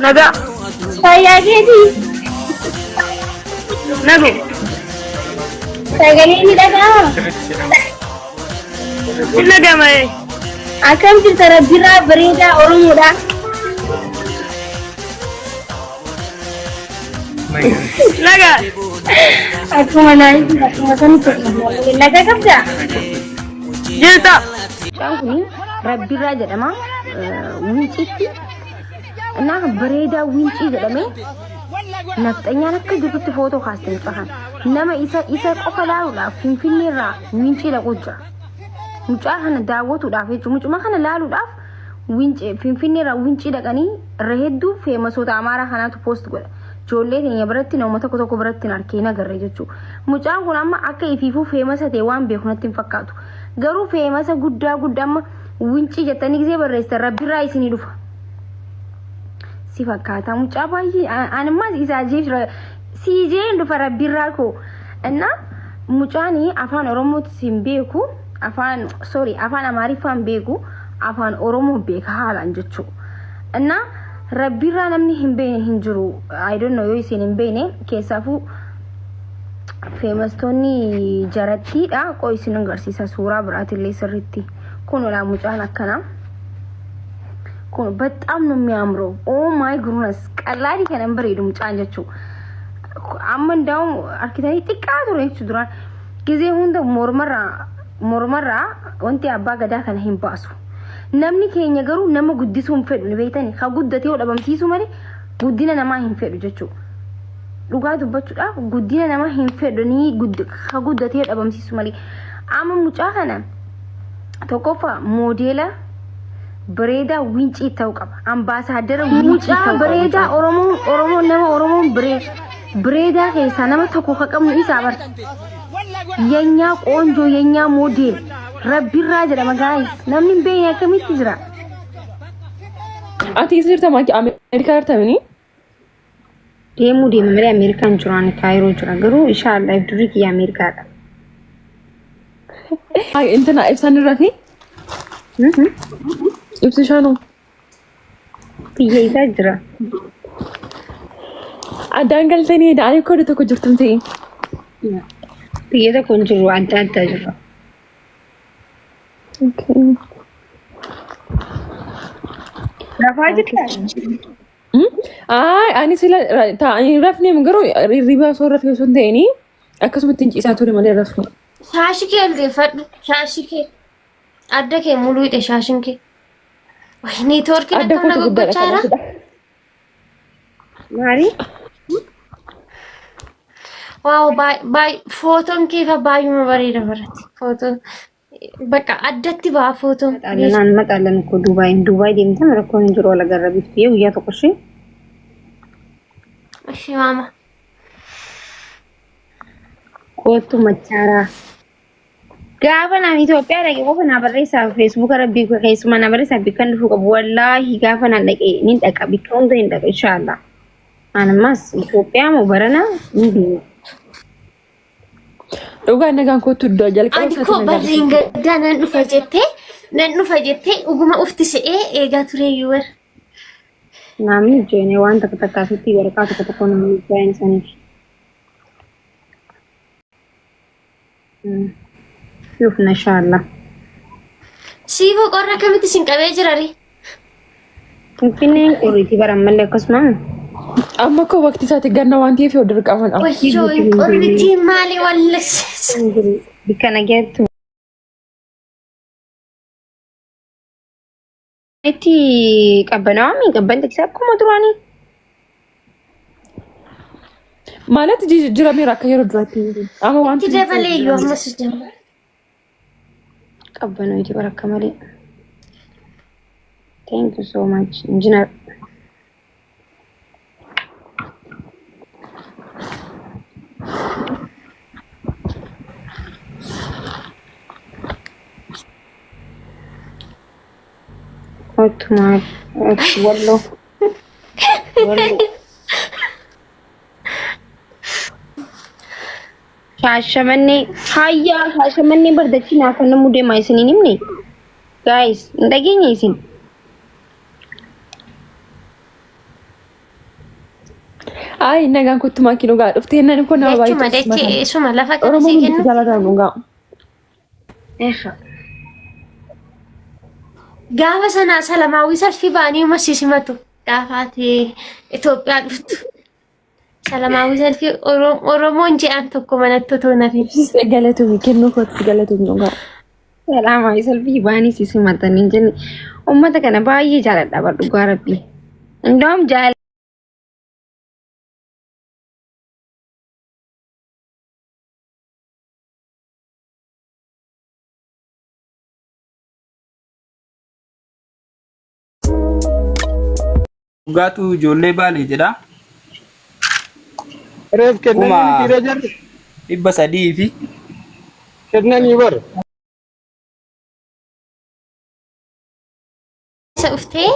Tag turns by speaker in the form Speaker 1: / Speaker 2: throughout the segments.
Speaker 1: Nagaa.
Speaker 2: Fayyaa keetii.
Speaker 1: Nagu.
Speaker 2: Sagalee ni dhaga'ama.
Speaker 1: Hin dhaga'ama ee.
Speaker 2: Akkam jirta Rabbirraa bareedaa Oromoodha.
Speaker 1: Nagaa.
Speaker 2: Akkuma naayiti akkuma sanitti nagaa qabdaa?
Speaker 1: Jirta.
Speaker 3: Mucaan kun Rabbirraa jedhama. Winciitti. Innaa bareedaa wincii jedhamee nafxanyaan akka jirtutti footoo kaaste mucaa kana. Nama isa isa qofa laaluudhaaf Finfinnee irraa wincii dhaqu jira. Mucaa kana daawwatuudhaaf jechuudha. Mucuma kana laaluudhaaf wincii Finfinnee irraa wincii dhaqanii irra hedduu feemasoota Amaaraa kanaatu poost godha. Ijoollee teenya biratti nama tokko tokko biratti hin arkee hin agarre jechuudha. Mucaan kun amma akka ifiifuu feemasa ta'e waan beeku natti hin fakkaatu. Garuu feemasa guddaa guddaa amma wincii jettanii gisee barreessitan rabbirraa isinii dhufa. Si fakkaata mucaa baay'ee animmaas isaa jeef sii jeen dhufa rabbirraa koo. Innaa mucaan afaan Oromootis hin beeku afaan sorry afaan Amaariffaa hin beeku afaan Oromoo beeka haalaan jechuudha. Innaa rabbirraa namni hin beekne hin jiru. I don't know yoo isin hin beekne keessaafuu feemastoonni jarattiidha. Qoo isin agarsiisa suuraa biraatillee sirriitti. Kun olaa mucaan akkanaa. Kun በጣም ነው የሚያምረው። Oh my goodness ቀላሊ kanan bareedu mucaan jechuu. Amma ndaa'u arkitanii xiqqaa ture jechuu duraan gizee hunda mormarraa mormarraa wanti abbaa gadaa kana hin baasu. Namni keenya garuu nama guddisuu hin fedhu ni beektani. Ka guddatee yoo dhabamsiisuu malee guddina namaa hin fedhu jechuudha. Dhugaa dubbachuudhaaf guddina namaa hin fedhu ni ka guddatee yoo dhabamsiisu malee. Amma mucaa kana tokkoffaa moodeela bareedaa wincii ta'uu qaba. Ambaasaaddara wincii ta'uu qaba. Bareedaa Oromoo Oromoo nama Oromoon bareedaa keessaa nama tokko ka qabnu isaa bar. የኛ ቆንጆ የኛ ሞዴል Rabbirraa jedhama guys. Namni hin beekne akkamitti jira?
Speaker 4: Ati eessa jirta maaki? Ameerikaa jirta mini?
Speaker 3: Deemuu deema malee Ameerikaan jiru ani Kaayiroo jira garuu inshaallah durii kiyya Ameerikaadha.
Speaker 4: Ay intina ibsaan irraa fi ibsi shaanoo.
Speaker 3: Biyya isaa jira.
Speaker 4: Addaan galtanii ani koo tokko jirtum ta'e.
Speaker 3: Biyya tokko hin jiru adda addaa jira. Rafaa jirtaa?
Speaker 4: Ay ani sila taa'anii rafne garuu hirriba osoo rafee osoo hin ta'in akkasumatti hin ciisaa ture malee rafne.
Speaker 5: Shaashii kee ol geeffadhu. Shaashii kee. Adda kee muluu hidhe shaashiin kee. Wayi neetwoorkiin
Speaker 4: Adda
Speaker 5: akkam na
Speaker 4: kootu guddaadha
Speaker 5: goggochaa jira.
Speaker 4: kanaafidha.
Speaker 3: Maali?
Speaker 5: Waaw baay footoon kee fa baay'uma bareeda baratti. Footoon bakka addatti ba'a footoon.
Speaker 3: Maxaalanaan maxaalan koo Dubaay Dubaay deemtee rakkoon hin jiru wal agarra biftee guyyaa tokko ishee.
Speaker 5: Ishee maama.
Speaker 3: Kootu machaaraa. Gaafa naan Itoophiyaa dhaqe qofa naa barreessaa feesbuuka rabbii keessumaa naa barreessaa bikkan dhufuu qabu wallaahi gaafa naan dhaqe ni dhaqa bikka hunda hin dhaqa inshaallah. Anammas Itoophiyaa moo barana ni deema.
Speaker 4: Dhugaa nagaan kootu iddoo jalqaba
Speaker 5: Ani
Speaker 4: isaatti
Speaker 5: koo
Speaker 4: nagaan
Speaker 5: barreen gaddaa nan dhufa jettee nan dhufa jettee dhuguma ufti se'ee eegaa ture iyyuu bara.
Speaker 3: Naamni ijjoonee waan takka takkaasitti waraqaa tokko tokko namni ijjoonee saniif. Dhufna inshaallah.
Speaker 5: Siifoo qorra akkamitti isin qabee jira ree?
Speaker 3: Finfinneen qorriitii bara ammallee akkasuma.
Speaker 4: Amma koo waqtii isaatti ganna waan ta'eef yoo dirqaman amma.
Speaker 5: Wayyoo hin qorritii maali wallassis.
Speaker 3: Bikka nagaatti. Itti qabbanaa'aa mi qabban isaa akkuma duraanii.
Speaker 4: ማለት jijjiirameera akka yeroo duraatti. Amma waan
Speaker 5: Itti dabalee iyyuu ammas jama.
Speaker 3: Qabbanaa'aa bara akka malee. Thank you so much engineer. Kootu maal? Walloo. Walloo. Shaashamannee hayyaa shaashamannee bardachii naaf kennamuu deemaa isiniin himne. Guys, hin dhageenye isin.
Speaker 4: Ayi nagaan kottu maakii dhugaa dhuftee nani kun nama
Speaker 5: Dachuma
Speaker 4: baay'ee
Speaker 5: dachee isuma lafa kana
Speaker 4: Oromoon
Speaker 5: sii
Speaker 4: hundi
Speaker 5: kennu.
Speaker 4: jaalataan dhugaa.
Speaker 3: Eesha.
Speaker 5: Gaafa sana salamaawii salfii ba'anii uma si simatu. Gaafa ati Itoophiyaa dhuftu. Salamaawii salfii Oromoon je'an tokko manatti otoo hin hafin.
Speaker 4: Ibsis galatoomi kennuu kootti galatoomi dhugaa.
Speaker 3: Salaamaa salfii baanii si simatanii jenne. Uummata kana baay'ee jaaladha bar dhugaa rabbii. Indaam jaalala.
Speaker 6: Dhugaatu ijoollee Baalee jedha.
Speaker 7: Reef kennanii
Speaker 6: Kuma
Speaker 7: miti ree jarri.
Speaker 6: 300 fi
Speaker 7: Kennanii bar.
Speaker 5: Isa dhuftee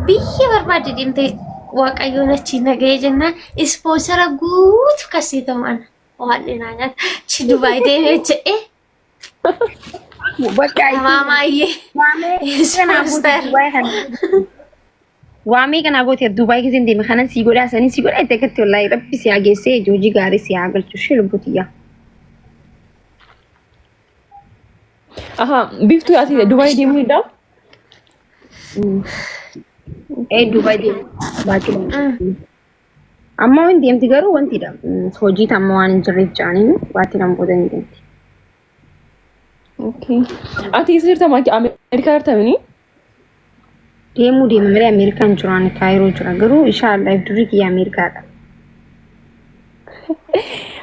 Speaker 5: biyya barbaadde deemtee waaqayyoon achiin nagahee jennaan ispoonsara guutuu kasii ta'u ana waan dhinaa nyaata achi Dubaay deemee jedhee
Speaker 3: Bakka
Speaker 5: maamaayyee
Speaker 3: waamee kanaa goote
Speaker 5: ispoonsar.
Speaker 3: Dubaay kana. Waamee kanaa goote Dubaay keessa hin deeme kanan sii godhaa sanii sii godhaa itti akkatti wallaahi rabbi si haa geessee hojii gaarii si haa galchu ishee lubbutiyyaa.
Speaker 4: Aha, biiftuu ati Dubaay deemuu hin dhaa?
Speaker 3: Ee Dubaay deemu baachuu Amma hin deemti garuu wantidha. Hojii amma waan hin jirreef jedhanii baatii lama booda hin deemti.
Speaker 4: Okay. Ati eessa jirta maaki? Ameerikaa jirta mini?
Speaker 3: Deemuu deema malee Ameerikaan jiru ani Kaayiroo jira garuu inshaallah if durii kiyya Ameerikaadha.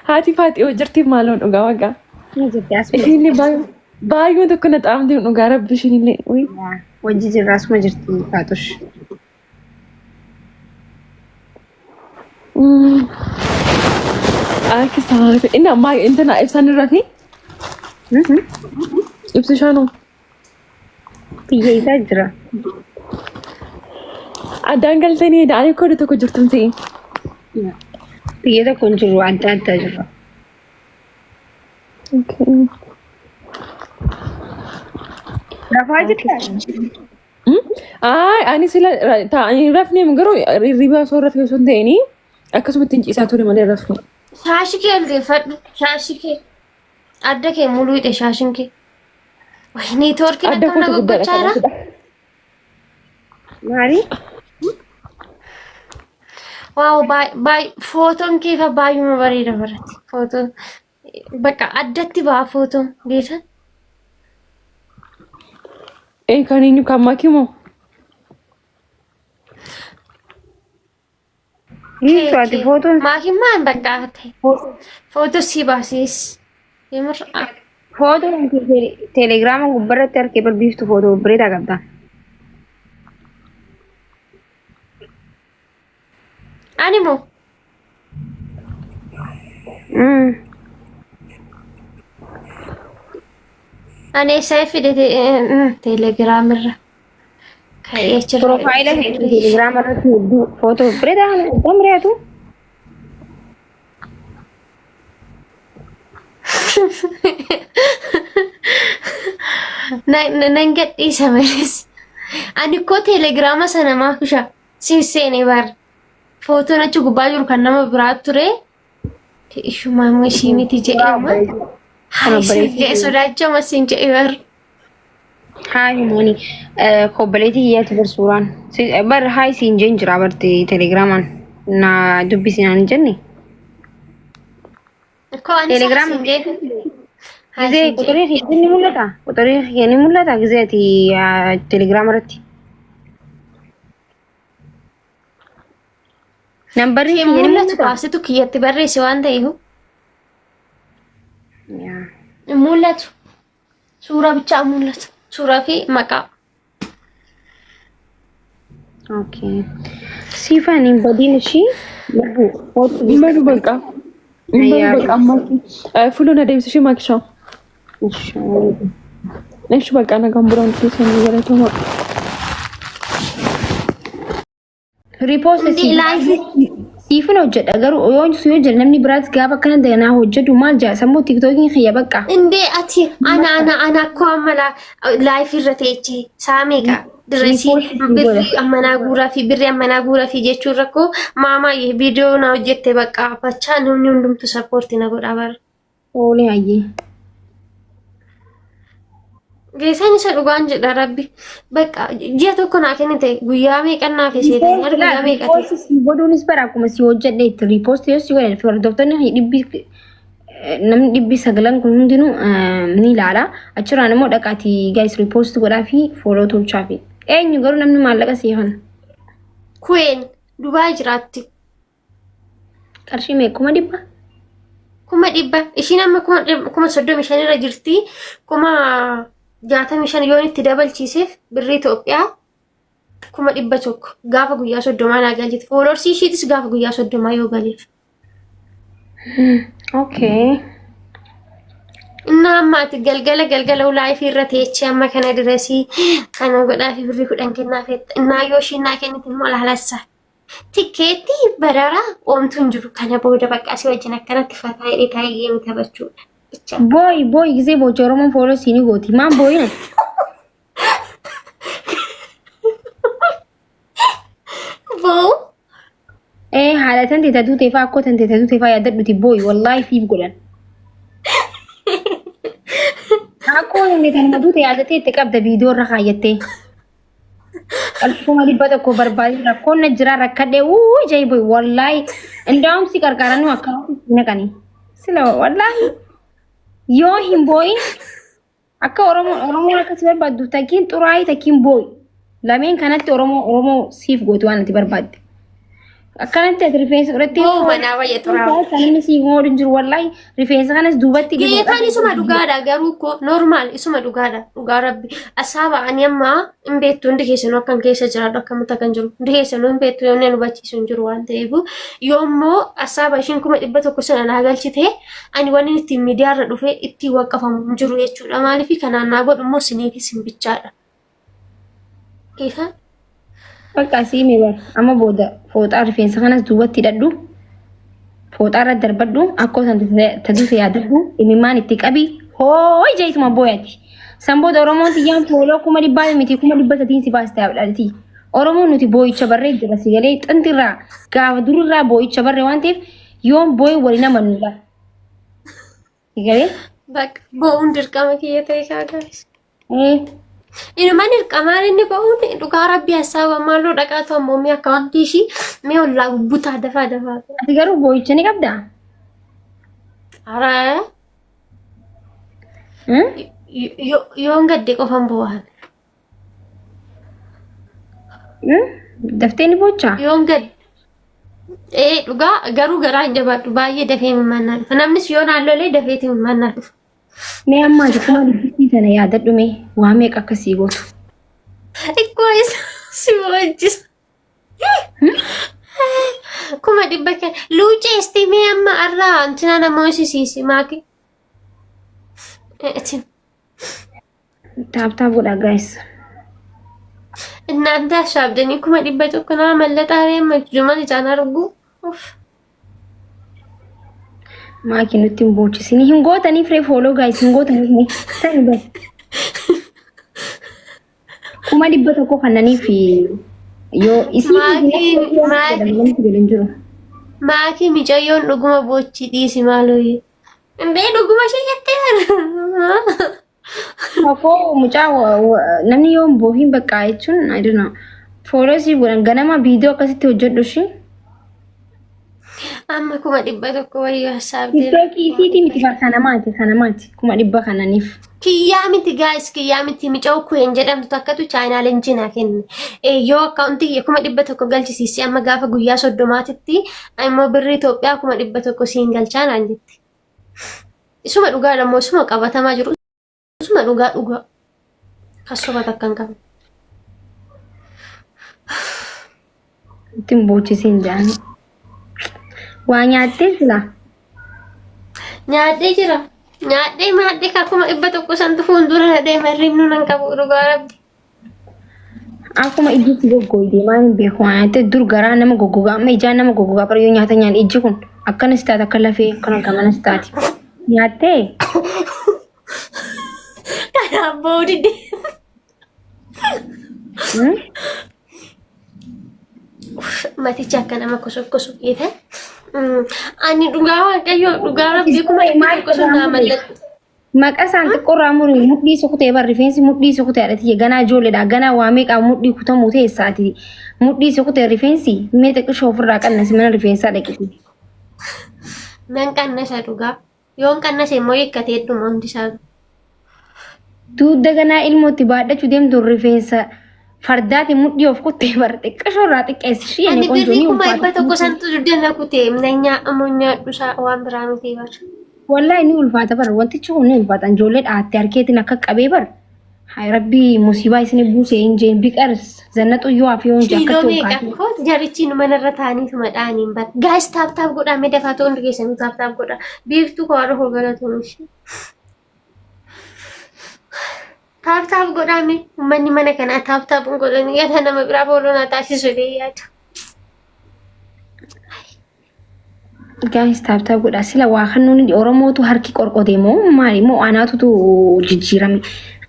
Speaker 4: Haati faaxii hoo jirti maaloon dhugaa waaqa.
Speaker 3: Ni jirti asuma
Speaker 4: Ishiinillee baay'ee baay'ee tokko na xaamtee dhugaa rabbi ishiinillee. Uy.
Speaker 3: wajji jirra asuma jirti Faaxush.
Speaker 4: Akka saafii inni ammaa intina ibsaan irra fi ibsi shaanoo.
Speaker 3: Biyya isaa jira.
Speaker 4: Addaan galtanii ani koo tokko jirtum ta'e.
Speaker 3: Biyya tokko hin jirru adda addaa jirra. Rafaa jirtaa?
Speaker 4: Ayi ani sila taa'anii rafne garuu hirriba osoo rafee osoo hin ta'in akkasumatti hin ciisaa ture malee rafne.
Speaker 5: Shaashi kee ol geeffadhu. Shaashi kee. Adda kee muluu hidhe shaashin kee. Wayi neetwoorkiin
Speaker 4: Adda
Speaker 5: akkam na
Speaker 4: kootu guddaadha
Speaker 5: goggochaa jira.
Speaker 4: kanaafidha.
Speaker 3: Maali?
Speaker 5: Waaw baay footoon kee fa baay'uma bareeda baratti. Footoon bakka addatti ba'a footoon beekan.
Speaker 4: Ee kan eenyu kan maakii moo?
Speaker 3: Biiftuu ati footoon
Speaker 5: Maakiin maan bakka ta'e. Footoo si baasis. Yemir
Speaker 3: footoon teelegiraama gubbarratti argee bar biiftuu footoo bareedaa qabda.
Speaker 5: Ani moo ani eessaa fide teelegiraamirra ka'ee jira.
Speaker 3: Piroofaayila keetii teelegiraama irratti hedduu footoo bareedaa kana qabda miriyaatu.
Speaker 5: Nan gadhiisa malees. Ani koo teelegiraama sana maaf isha siin seene bar. Footoon achi gubbaa jiru kan nama biraa ture. Ishumaa immoo ishii miti jedhee amma. Haa siin jedhe sodaachama siin jedhe bar.
Speaker 3: Haay humooni kobboleetii kiyyaatti bar suuraan bar haay siin jeen jira barte teelegiraamaan na dubbisi naan hin jenne.
Speaker 5: Koo ani
Speaker 3: Teelegiraam
Speaker 5: siin jedhe. Haa
Speaker 3: Gizee
Speaker 5: siin jedhe.
Speaker 3: quxurii kiyya ni mul'ata. Quxurii kiyya ni mul'ata gizee ati teelegiraama irratti. Nambarri
Speaker 5: Hin
Speaker 3: kiyya ni
Speaker 5: mul'atu
Speaker 3: mul'ata.
Speaker 5: kaasitu kiyyatti barreesse waan ta'eef.
Speaker 3: Yaa.
Speaker 5: Hin mul'atu. Suuraa bichaa mul'ata. Suuraa fi maqaa.
Speaker 3: Okay. Siifan hin badiin ishii lubbuu kootu
Speaker 4: Hin badu baqa. Hin badu
Speaker 3: Ayyaa.
Speaker 4: baqa ammaa. Fuuloo na deebisi ishee maakishaa. Eshi baqa nagaan buraan keessanii galatoomaa.
Speaker 3: Riipoost
Speaker 5: Hundi laayifii
Speaker 3: Siifin hojjedha garuu yoo si hojjedha namni biraas gaafa akkana danaa hojjedhu maal jaa sammuu tiktookiin kiyya bakka.
Speaker 5: Indee ati ana ana ana akkoo amma laayif irra teechee saa meeqa diresii
Speaker 3: Riippoortii si godha.
Speaker 5: birrii ammanaa guuraa fi birrii ammanaa guuraa fi jechuun rakkoo maamaa viidiyoo na hojjette bakka bachaa namni hundumtu sappoortii na godha bara.
Speaker 3: Oolee hayyee.
Speaker 5: Geessaan isa dhugaan jedha rabbi. Bakka ji'a tokko naa kennite guyyaa meeqan naaf seete guyyaa meeqa ta'e.
Speaker 3: Riippoostii si godhuunis bara akkuma si hojjedhe itti riippoostii yoo si godhan hordoftoonni dhibbi namni 900 kun hundinuu ni ilaala. Achirraan immoo dhaqaatii gaayis riippoostii godhaa fi fooloo tolchaa fi. Eenyu garuu namni maallaqa sii kana?
Speaker 5: Kuween Dubaay jiraatti.
Speaker 3: Qarshii meeqa? 100,000?
Speaker 5: 100,000 ishiin amma 35,000 irra jirti. 65,000 yoon itti dabalchiiseef birrii Itoophiyaa 100,000 gaafa guyyaa 30 naa galchiti. Foolorsii ishiitis gaafa guyyaa 30 yoo galeef.
Speaker 3: Okay.
Speaker 5: Innaa amma ati galgala galgala laayifii irra teechee amma kana diresii kana godhaa fi birrii 10 kennaa feetta. Innaa yoo ishiin naa kennite immoo laalassa. Tikkeettii bararaa oomtu hin jiru. Kana booda bakka asii wajjin akkanatti fataa hidhee taa'ee geemii taphachuudha. Bicha.
Speaker 3: Booyi booyi gisee booche Oromoon fooloo siinii gooti. Maan booyina?
Speaker 5: Boo.
Speaker 3: Ee haadha tante tatuu teefaa akkoo tante tatuu teefaa yaaddadhuti booyi wallaahi siif godhan. Akkoo tante tanuma duute yaadattee itti qabda viidiyoo irra kaayyattee. 100,000 barbaade rakkoon na jira rakkadhe uu jai boy wallaahi indaa'um si qarqaarannu akkanatti si naqanii sila wallaahi yoo hin boo'in akka oromoo oromoon akka si barbaaddu takkiin xuraa'ii takkiin boo'i lameen kanatti oromoo oromoo siif gooti waan ati barbaadde Akkanatti ati rifeensa godhattee
Speaker 5: Boo manaa wayya xuraa'aa.
Speaker 3: kan inni siif moodhu hin jiru wallaahi rifeensa kanas duubatti dibu.
Speaker 5: Geetaan isuma dhugaadha garuu koo normaal isuma dhugaadha dhugaa rabbi asaaba ani amma hin beektu hundi keessanuu akkan keessa jiraadhu akkamitti akkan jiru hundi keessanuu hin beektu yoonni nu hubachiisu hin jiru waan ta'eef yoommoo asaaba ishiin 100,000 sana naa galchite ani wanni ittiin miidiyaarra dhufe ittiin waqqafamu hin jiru jechuudha maaliif kanaan naa godhu immoo siniifi sin bichaadha. Geetaan
Speaker 3: Bakka sii mee bar amma booda fooxaa rifeensa kanas duubatti hidhadhu. Fooxaa irra darbadhu akkoo san taduusa yaadadhu imimmaan itti qabi hooy jeetuma booyati. San booda Oromoon tiyyaan fooloo 100,000 miti 300,000 si baasta yaadhati. Oromoon nuti boo'icha barree jira si galee xintirraa gaafa durirraa boo'icha barree waan ta'eef yoon boo'e waliin amannu. Si galee?
Speaker 5: Bakka boo'uun dirqama kiyya ta'e kaa gaafis.
Speaker 3: Ee.
Speaker 5: Inuma dirqamaan inni ba'uun dhugaa rabbii hassaaba maaloo dhaqaatu ammoo mi'a akkaawwantii ishii mi'a ollaa bubbutaa dafaa dafaa.
Speaker 3: Ati garuu boo'icha ni qabdaa?
Speaker 5: Ara
Speaker 3: Hmm?
Speaker 5: yoon gadde qofan boo'an.
Speaker 3: Hmm? Daftee ni boochaa?
Speaker 5: Yoon gadde. Ee dhugaa garuu garaa hin jabaadhu baay'ee dafee mimannaa dhufa. Namnis yoo naan lolee dafeeti mimannaa dhufa.
Speaker 3: Mee amma ati kuma dubbisii sana yaadadhu mee waa meeqa akka sii gootu.
Speaker 5: Ikkoo isa si boojjisa. 100,000 kan luucee isti mee amma arraa antina namoo sisiisi maaki. Itin
Speaker 3: Taap taap godhaa guys.
Speaker 5: እናንተ አሻብደኝ 100,000 nama mallaqa reema juman ijaan argu. Uff.
Speaker 3: Maaki nutti hin boochisini. Hin gootaniif ree fooloo guys hin gootaniif mee. Sani bas. 100,000 kannaniif yoo isii
Speaker 5: Maaki- maaki-
Speaker 3: jedhan jiru.
Speaker 5: Maaki micayyoon dhuguma boochi dhiisi maaloo. Indee dhuguma ishee jettee.
Speaker 3: Koo mucaa namni yoo hin boohin bakka jechuun I don't know. Fooloo sii godhan ganama viidiyoo akkasitti hojjedhu ishii.
Speaker 5: Amma 100,000 wayyoo hassaabdee.
Speaker 3: Tiktookii isiitii miti bar kanamaati kanamaati 100,000 kananiif.
Speaker 5: Kiyyaa miti gaayis kiyyaa miti mica'u ku'een jedhamtu takkatu chaayinaa leenjii naa kenne. Yoo akkaawuntii kiyya 100,000 galchisiisi amma gaafa guyyaa 30tti immoo birrii Itoophiyaa 100,000 siin galchaa naan jette. Isuma dhugaadha immoo isuma qabatamaa jiru isuma dhugaa dhugaa. Kan soba takka hin qabne.
Speaker 3: Ittiin boochisiin jaanii. Waa nyaattee silaa.
Speaker 5: Nyaadhee jira. Nyaadhee maadhee kaa 100,000 santu fuuldura na deema hirribnu nan qabu dhugaa rabbi.
Speaker 3: Akkuma ijji si goggoyde maal hin beeku waan ta'e dur garaa nama goggogaa amma ijaan nama goggogaa bara yoo nyaata nyaan ijji kun akkanas taate akka lafee akkana gamanas taate. Nyaattee
Speaker 5: Kanaaf ba'uu dide.
Speaker 3: Hmm?
Speaker 5: Matichi akka nama kosokkosu geete. Ani dhugaa waaqayyoo dhugaa rabbii 100,000 sun naa mallatto.
Speaker 3: Maqa isaan xiqqoo irraa muri mudhii sukutee bar rifeensi mudhii sukutee haadha tiyya ganaa ijoolleedha ganaa waa meeqaa mudhii kutamuu teessaati mudhii sukutee rifeensi mee xiqqishoo ofirraa qannasi mana rifeensaa dhaqiti.
Speaker 5: Nan qannasa dhugaa. Yoon qannase immoo hiikkatee dhuma hundi isaa.
Speaker 3: Dugda ganaa ilmootti baadhachuu deemtu rifeensa fardaati mudhii of kuttee bar xiqqashoo irraa xiqqeessi ishii
Speaker 5: Ani
Speaker 3: ani qoonjoo
Speaker 5: birrii
Speaker 3: ni
Speaker 5: 100,000
Speaker 3: ulfaata.
Speaker 5: santu dugda na kutee nan nyaadhamu nyaadhu isaa waan biraa miti bar.
Speaker 3: Wallaahi ni ulfaata bar wantichi kun ni ulfaata ijoollee dhaatte harkeetiin akka qabee bar Hay rabbii musiibaa isin buuse hin jeen biqars zannaxu yoo hafe yoo hin jee
Speaker 5: Kiiloo
Speaker 3: akkatti ol
Speaker 5: meeqa
Speaker 3: kaatee.
Speaker 5: koo jarichi nu manarra taa'aniituma dha'aniin bar. Gaas taap taap godhaa mee dafaa ta'u hundi keessanuu taap taap godhaa. Biiftuu koo haadha koo galatoomshi. Taap taap godhaa mee uummanni mana kanaa taap taap hin godhanii yaada nama biraa fooloo naa taasisu illee yaadu.
Speaker 3: Guys taap taap godhaa sila waa kan nuuni Oromootu harki qorqote moo maali moo anaatutu jijjiirame.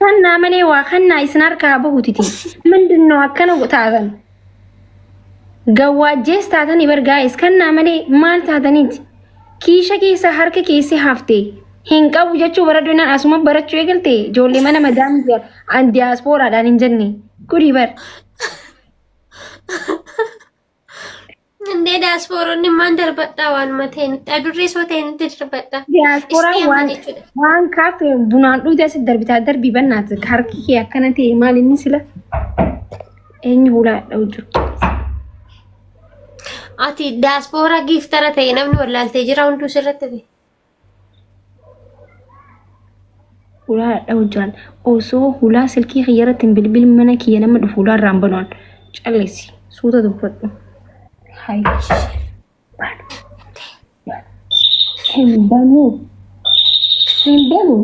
Speaker 3: Kannaa malee waa kannaa isin harkaa bahutiti. Mindinoo akkana taatan. Gawwaajjees taatanii bar guys kannaa malee maal taataniiti. Kiisha keessa harka keessa hafte hin qabu jechuu bara dunaan asuma barachuu eegalte ijoollee mana madaamii an diyaaspooraadhaan hin jenne gudii bar.
Speaker 5: Indee daaspooronni maan darbadhaa waanuma ta'e nutti adurree soo ta'e nutti darbadhaa.
Speaker 3: Diyaasporaan
Speaker 5: Istii amma
Speaker 3: waan
Speaker 5: jechuudha.
Speaker 3: waan kaaffee bunaan dhugde asitti darbitaa darbii bannaati harki kee akkana ta'e maal inni sila eenyu hulaa dha'u jiru.
Speaker 5: Ati daaspooraa giiftara ta'e namni wallaaltee jira hunduu sirratti be.
Speaker 3: Hulaa dha'u jiran osoo hulaa silkii kiyya irratti hin bilbilin mana kiyya nama dhufu hulaa irraan banuun callisi suuta dubbadhu. Hayi. Hin banuu. Hin banuu.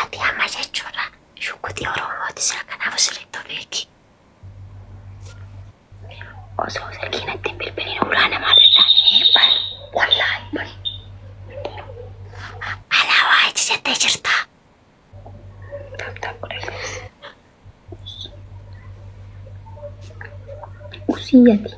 Speaker 5: Ati amma jechuudha shukutii Oromooti sira kanaaf sirriitti of eegi.
Speaker 3: Osoo silkii natti hin bilbilin hulaa namaa dhadhaan hin banu. Wallaahi banu.
Speaker 5: Alaabaa achi jettee jirta.
Speaker 3: Taap taap godha guys. Usii ati.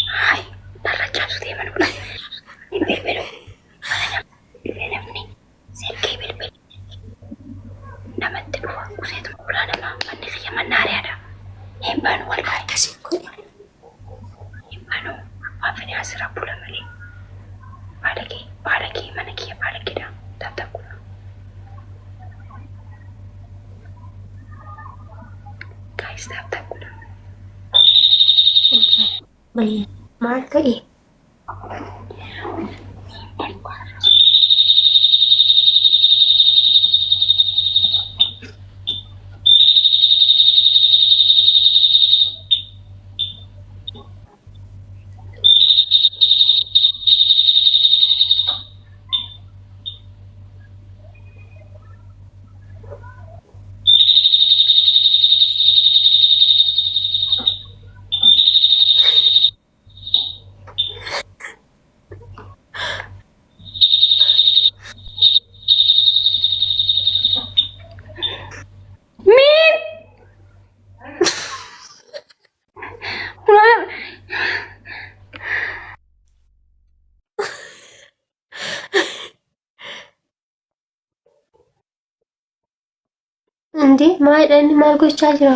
Speaker 3: Hai, narra cabsu deeman kun. Hin bilbilu. Mana nama dhufee namni silkii bilbilu. Namatti dhufa useetuma ulaa namaa manni kiyya mannaariyaadha. Hin banu wallaahi.
Speaker 5: Akkasiin godhe.
Speaker 3: Hin banu abbaan fedhe asirra bula malee. Baalagee baalagee mana kiyya baalageedha. Taap taap godha. Guys taap taap godha.
Speaker 5: Bayyee maal ta'e?
Speaker 3: Miin! Ulaan
Speaker 5: Indee maal inni maal gochaa jira?